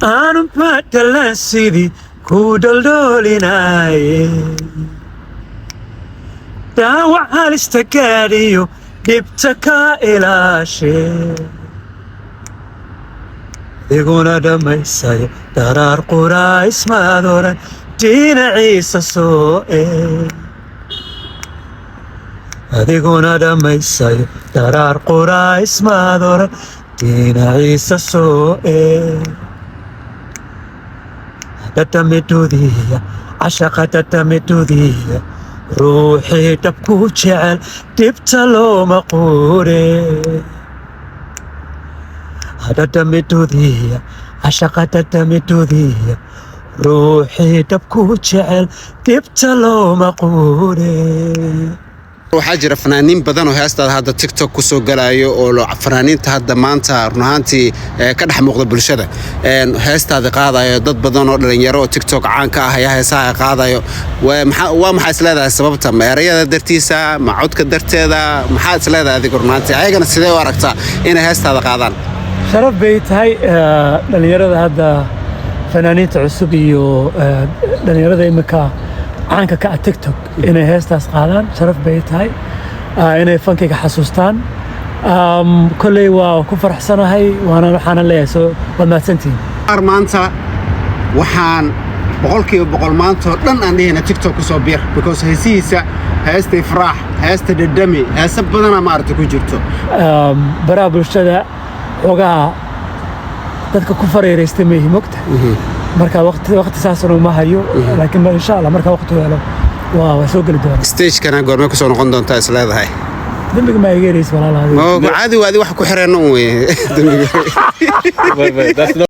Aanun matalan sidii ku dholdhoolinaye, dhaawac halista gaadhiyo dhibta ka ilaashe. Iguna dhammaysayo daraar quraa ismaad oran dhinaciisa soo ee. Adiguna dhammaysayo daraar quraa ismaad oran dhinaciisa soo ee. Dhadhamidudiya cashaqa, dhadhamidudiya ruuxii dhabku jecel dhibta looma quure. Dhadhamidudiya cashaqa, dhadhamidudiya ruuxii dhabku jecel dhibta looma quure. Waxaa jira fanaaniin badan oo heestaada hadda TikTok ku soo galayo oo fanaaniinta hadda maanta run ahaantii ka dhex muuqda bulshada heestaada qaadayo. Dad badan oo dhalinyaro oo TikTok caan ka ah ayaa heesaha qaadayo. Waa maxaa isleedahay sababta? Ma erayada dartiisa, ma codka darteeda? Maxaa isleedahay adiga run ahaantii? Ayagana sidee u aragtaa inay heestaada qaadaan? Sharaf bay tahay dhalinyarada hadda, fanaaniinta cusub iyo dhalinyarada imika caanka ka ah TikTok inay heestaas qaadaan. Sharaf bay tahay inay fankayga xasuustaan. Kolley waa ku faraxsanahay, waana waxaana leeyahay soo waad mahadsantihiin. Qaar maanta waxaan 100% maanta oo dhan aan dhihina TikTok ku soo biir, because heesihiisa, heesta Ifraax, heesta Dhadhami, heese badana maaragta ku jirto. Baraha bulshada xoogaha dadka ku fareereystay mayhi mogta. Marka waqti saasna uma hayo, laakiin insha Allah marka waqti helo waa soo geli doonaa. Stagekana goormee kusoo noqon doontaa is leedahay? Dembiga maa iga ereysa, walaalaha? Ma caadi, waa adi wax ku xireenna un wey dembiga. Wait, wait, that's not